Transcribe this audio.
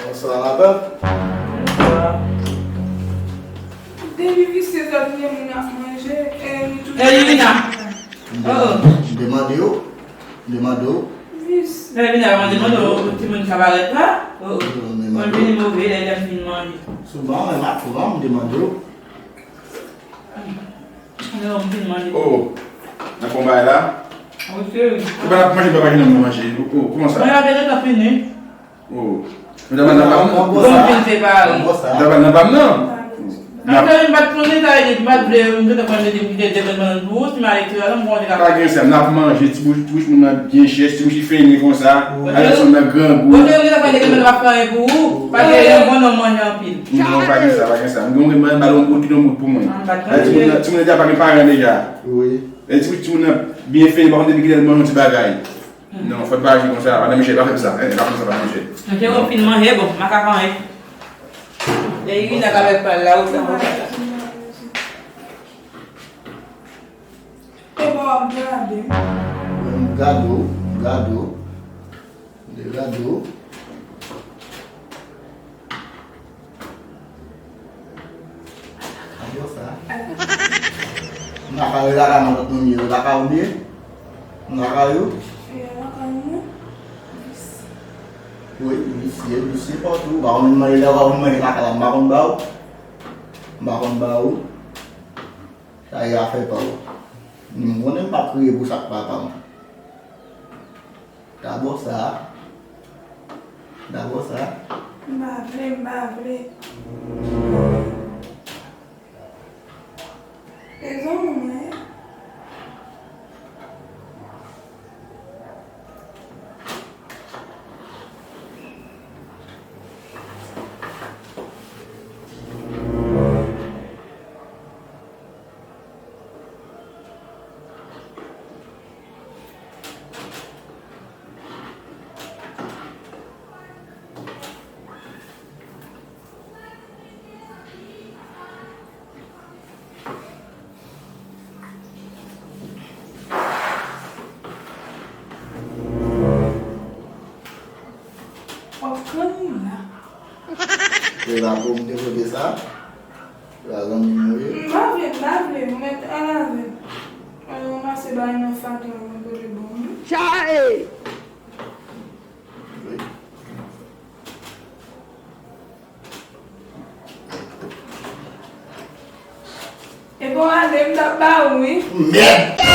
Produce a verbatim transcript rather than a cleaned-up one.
Bonswa, madanm. Depi visye sa vini moun ap manje, e li toujou. E Lina. M te mande w. M te mande w. Vis. E Lina, mwen te mande w, timoun kabarèt la. Oh, oh. Mwen vini move, lè lè m fin manje. Souvan, men m ap souvan, m te mande w. Non, m fin manje. Oh, nan konba la? Wi, cheri. Se pa n ap manje, papa ki nan manje. Oh, kòman sa? Mwen la gentan fini. Oh. Mwen ta pral nan pa m nan. Bon, m fin separe. Mwen ta pral nan pa m nan. Nan cheri, m pa t konnen sa, m pa t vle, m te konn mete m kite de bannann pou ou, si m ale ekri la, m konnen ka. Pa gen sa, n ap manje, ti bouch, ti bouch moun nan byen chèch, ti bouch li fennen konsa, ale sou nan grangou. Bon, cheri, m te konn mete m ap fè anyen pou ou, pa gen yon bon nonm manje anpil. Non, pa gen sa, pa gen sa. M gen yon mwen ba yon bout, yon bout pou mwen. Ah, m pa t konnen. Timoun nan, timoun nan deja pa gen paran deja. Wi. E ti, timoun nan byen fè, li pa konn depi kilè l manje yon ti bagay. Non, fò l pa aji konsa. Madan Michel, pa fè m sa. Eh, pa fè m sa, Madan Michel. Ok, ou fin manje, bon, m pa ka fè anyen. E Irina k avèk pa l la, ou fè manje la. E bon, w ap gade. M gade w, m gade w. M te gade w. Ayo sa. M lakay ou, lakay matant nou ye, ou lakay ou ye? M lakay ou? Wi, visye, visye patou. Ou pa konn manje, lè ou pa konn manje lakay la, m pa konn ba ou. M pa konn ba ou. Sa e afè pa ou. M konnen m pa kriye pou sa k papa m. Dabò sa. Dabò sa. M pa vle, m pa vle. Rezon mwen. W ap pran li la. Se la pou m te pote sa. La zanmi m ou ye. M pa vle, m pa vle, m mèt al avè m. Al ranmase bagay nan fatra mwen pote ban mwen. Chae! Wi. E bon, ale, m t ap ba ou, wi. Mèd!